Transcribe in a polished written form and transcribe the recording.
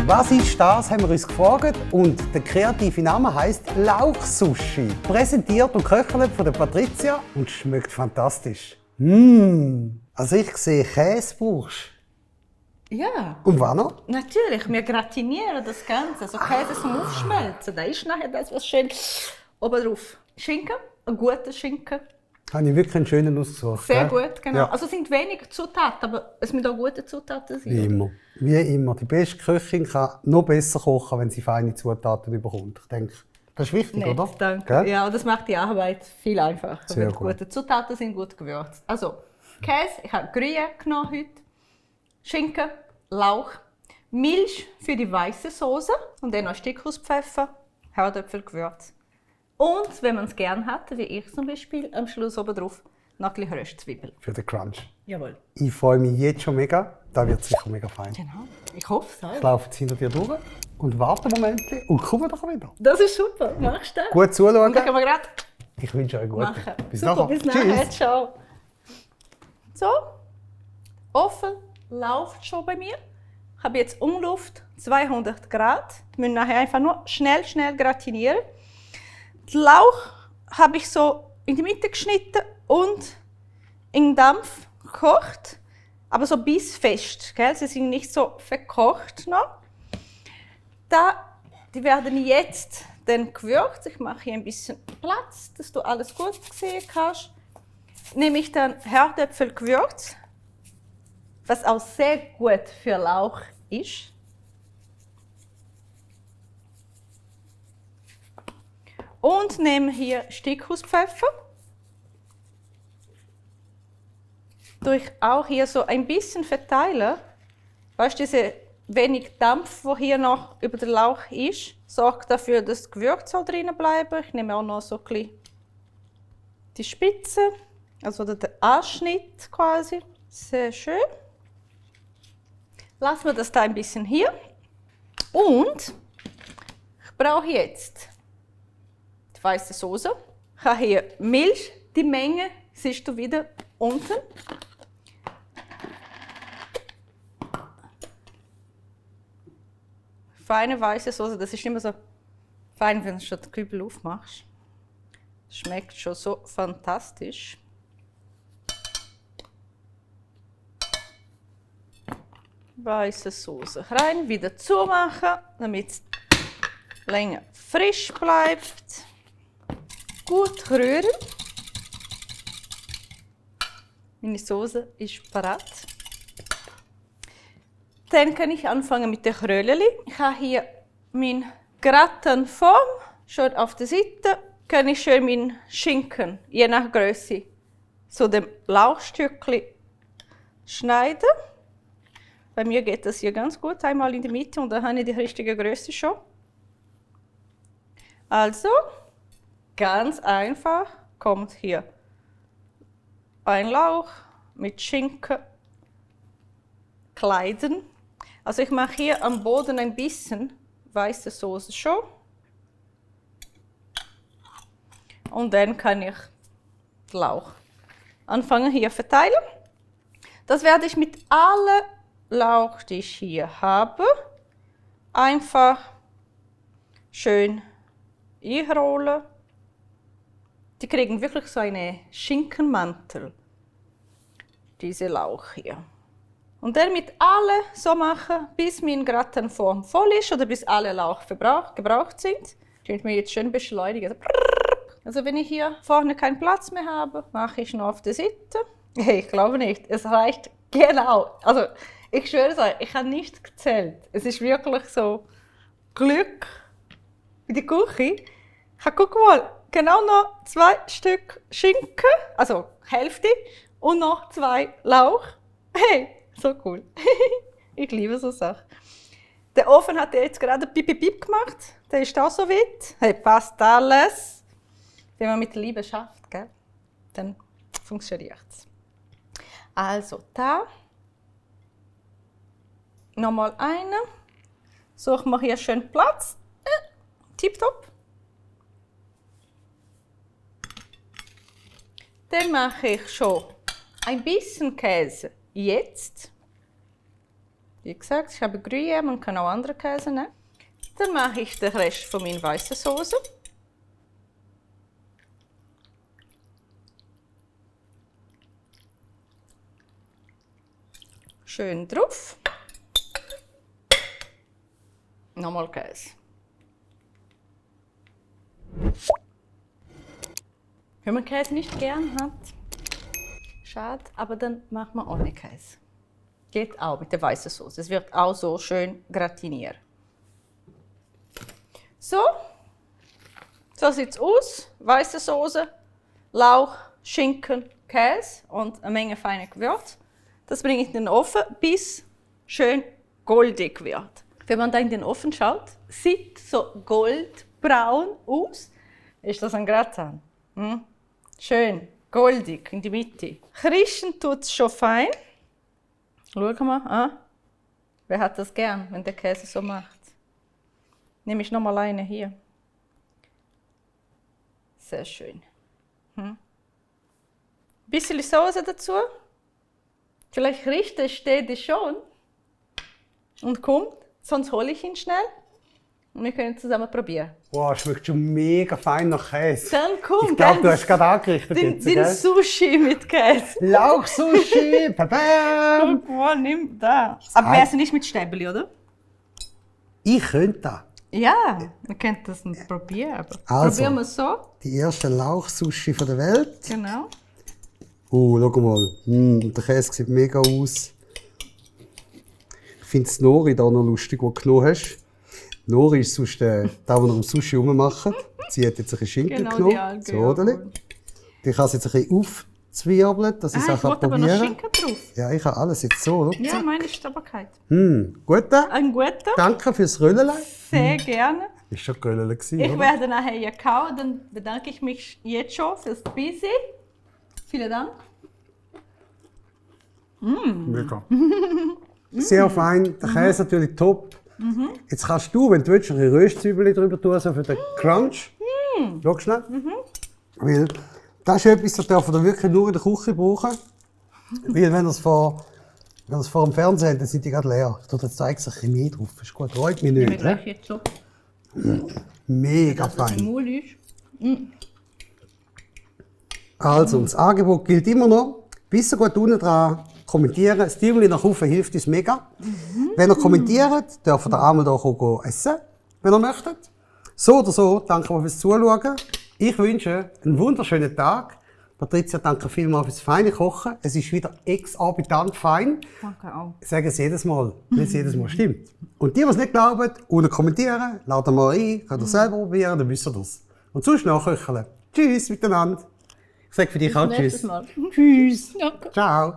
Was ist das, haben wir uns gefragt. Und der kreative Name heisst Lauchsushi. Präsentiert und köchelt von der Patricia und schmeckt fantastisch. Also ich sehe, Käse brauchst. Ja. Und was noch? Natürlich, wir gratinieren das Ganze. Also Käse zum Aufschmelzen. Da ist nachher das, was schön oben drauf. Schinken, ein guter Schinken. Habe ich wirklich einen schönen ausgesucht. Sehr gell? gut, genau. Ja. Also es sind wenige Zutaten, aber es müssen auch gute Zutaten sein. Wie immer. Wie immer. Die beste Köchin kann noch besser kochen, wenn sie feine Zutaten bekommt. Ich denke, das ist wichtig, Nett, oder? danke. Gell? Ja, das macht die Arbeit viel einfacher, Sehr wenn gut. gute Zutaten sind, gut gewürzt. Also Käse, ich habe Gruyère genommen heute, Schinken, Lauch, Milch für die weiße Soße und dann noch Steckhauspfeffer, Herdöpfelgewürz. Und wenn man es gern hat, wie ich zum Beispiel, am Schluss oben drauf noch ein bisschen Röstzwiebeln. Für den Crunch. Jawohl. Ich freue mich jetzt schon mega. Das wird sicher mega fein. Genau. Ich hoffe es Ich auch. laufe jetzt hinter dir durch und warte einen Moment und komme doch wieder. Das ist super. Machst du das? Gut zuschauen. Und dann können wir gerade Ich wünsche euch einen guten. machen. Bis Super, nachher. bis nachher. Ciao. So, Ofen läuft schon bei mir. Ich habe jetzt Umluft 200 Grad. Wir müssen nachher einfach nur schnell gratinieren. Den Lauch habe ich so in die Mitte geschnitten und in den Dampf gekocht. Aber so bissfest. Gell? Sie sind nicht so verkocht noch. Die werden jetzt dann gewürzt. Ich mache hier ein bisschen Platz, dass du alles gut sehen kannst. Nehme ich dann Herdöpfelgewürz, was auch sehr gut für Lauch ist. Und nehme hier Steckhauspfeffer. Durch auch hier so ein bisschen verteilen. Weißt du, diese wenig Dampf, der hier noch über den Lauch ist, sorgt dafür, dass das Gewürz auch drinnen bleibt. Ich nehme auch noch so ein bisschen die Spitze, also den Anschnitt quasi. Sehr schön. Lassen wir das da ein bisschen hier. Und ich brauche jetzt die weiße Soße. Ich habe hier Milch. Die Menge siehst du wieder unten. Feine weiße Soße, das ist immer so fein, wenn du schon den Kübel aufmachst. Schmeckt schon so fantastisch. Weiße Soße rein, wieder zumachen, damit es länger frisch bleibt. Gut rühren. Meine Soße ist bereit. Dann kann ich anfangen mit den Kröllchen. Ich habe hier meine Gratenform schon auf der Seite. Kann ich schön meinen Schinken, je nach Größe, zu dem Lauchstückchen schneiden. Bei mir geht das hier ganz gut, einmal in die Mitte und dann habe ich die richtige Größe schon. Also, ganz einfach kommt hier ein Lauch mit Schinken kleiden. Also ich mache hier am Boden ein bisschen weiße Soße schon. Und dann kann ich den Lauch anfangen hier verteilen. Das werde ich mit allen Lauch, die ich hier habe, einfach schön einrollen. Die kriegen wirklich so einen Schinkenmantel, diese Lauch hier. Und dann mit allen so machen, bis meine Gratenform voll ist oder bis alle Lauch gebraucht sind. Ich könnte mir jetzt schön beschleunigen. Also wenn ich hier vorne keinen Platz mehr habe, mache ich noch auf der Seite. Hey, ich glaube nicht, es reicht genau. Also ich schwöre es euch, ich habe nicht gezählt. Es ist wirklich so Glück in die Küche. Guck mal, genau noch 2 Stück Schinken, also Hälfte, und noch 2 Lauch. Hey, so cool. Ich liebe so Sachen. Der Ofen hat jetzt gerade Piep Piep Piep gemacht. Der ist auch so weit. Hey, passt alles. Wenn man mit Liebe schafft, gell? Dann funktioniert es. Also da nochmal eine. Suchen wir hier schön Platz. Tipptopp. Dann mache ich schon ein bisschen Käse jetzt. Wie gesagt, ich habe Gruyère, man kann auch andere Käse nehmen. Dann mache ich den Rest von meiner weißen Soße. Schön drauf. Nochmal Käse. Wenn man Käse nicht gern hat, schade, aber dann macht man ohne Käse. Geht auch mit der weißen Soße. Es wird auch so schön gratiniert. So sieht es aus. Weiße Soße, Lauch, Schinken, Käse und eine Menge feine Gewürze. Das bringe ich in den Ofen, bis schön goldig wird. Wenn man da in den Ofen schaut, sieht so goldbraun aus. Ist das ein Gratin? Schön goldig in die Mitte. Krischen tut es schon fein. Schau mal, wer hat das gern, wenn der Käse so macht? Nehme ich nochmal eine hier. Sehr schön. Bisschen Soße dazu. Vielleicht riecht der Städte schon und kommt, sonst hole ich ihn schnell und wir können zusammen probieren. Wow, schmeckt schon mega fein nach Käse. Dann kommt ich glaube, du hast gerade angerichtet den Sushi mit Käse. Lauchsushi, babam! Guck, nimm da. Aber wir essen nicht mit Stäbli, oder? Ich könnte das. Ja, wir können das nicht probieren. Aber Also, probieren wir es so. Die erste Lauchsushi der Welt. Genau. Schau mal. Der Käse sieht mega aus. Ich finde das Nori da noch lustig, was du genommen hast. Nori ist sonst der, den wir am Sushi rummachen. Sie hat jetzt ein bisschen Schinken genommen. So, oder? Die kann sie jetzt ein bisschen aufzwirbeln, dass ich es auch probieren kann. Ich wollte aber noch Schinken drauf. Ja, ich habe alles jetzt so. Oder? Ja, meine Stabilität. Guter. Ein guter. Danke fürs Röllelein. Sehr gerne. Ist schon Röllelein gewesen, Ich oder? werde nachher ja kauen, dann bedanke ich mich jetzt schon fürs Busy. Vielen Dank. Mega. Sehr fein, der Käse natürlich top. Jetzt kannst du, wenn du willst, ein bisschen Röstzwiebeln drüber tun, so für den Crunch. Schau schnell. Weil das ist etwas, das darf man wirklich nur in der Küche brauchen. Weil wenn ihr es vor dem Fernseher habt, dann sind die gerade leer. Ich tue jetzt ein bisschen mehr drauf. Ist gut, reut mich nicht. Ne? Jetzt so, Mega dass es im fein. Mund ist. Also, das Angebot gilt immer noch. Bis so gut unten dran kommentieren. Das Däumchen nach oben hilft uns mega. Wenn ihr kommentiert, dürft ihr einmal hier essen, wenn ihr möchtet. So oder so, danke fürs Zuschauen. Ich wünsche einen wunderschönen Tag. Patricia, danke vielmals fürs feine Kochen. Es ist wieder exorbitant fein. Danke auch. Ich sage es jedes Mal, wenn es jedes Mal stimmt. Und die, die es nicht glauben, unten kommentieren, laden mal ein, könnt ihr selber probieren, dann wisst ihr das. Und sonst nachköcheln. Tschüss miteinander. Ich sage für dich auch Tschüss. Nächstes Mal. Tschüss. Danke. Ciao.